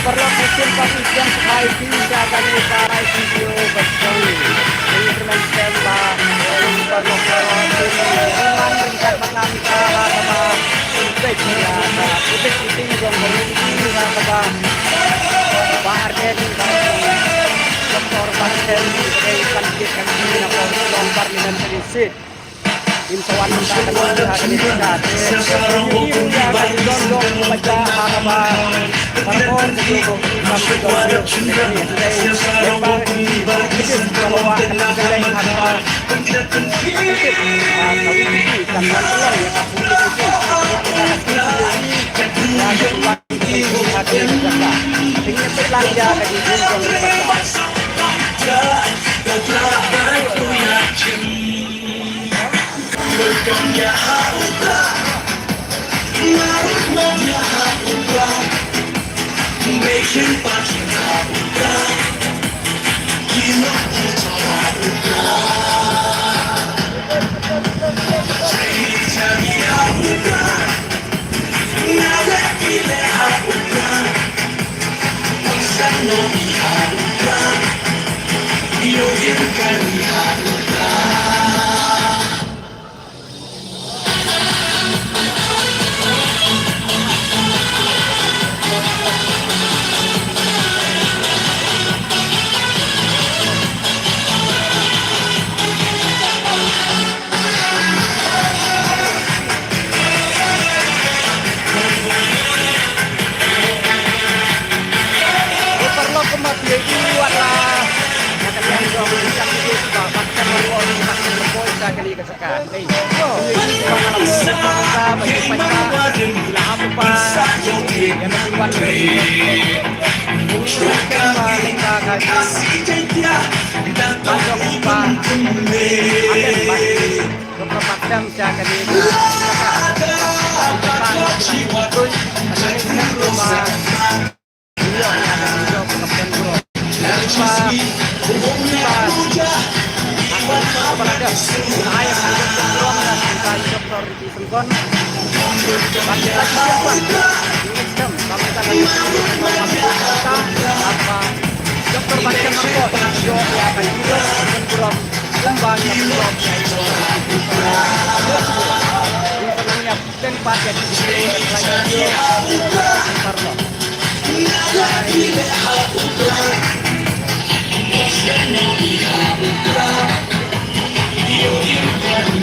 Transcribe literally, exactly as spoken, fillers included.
Paralok, ka sien pat i jong ka bai phi sha kane ka rai video ba jong ngi. Ngi kyrmen skhem ba paralok, paralok, ngi man ryngkat bad nga mynta ha kaba peit ïa ka public meeting jong ka community ha kaba Bah Ardent bad Doctor Bah Ardent, ka dei candidate M P na ka Shillong Parliamentary Seat. Im sa wan mynta ka dei ha kane ka jaka te. Ïa ka jingdon jong u Bah Jah ha kaba baroh ka jingdon jong u Bah Jah. Ïa ka jingdon jong u Bah Jah ha kaba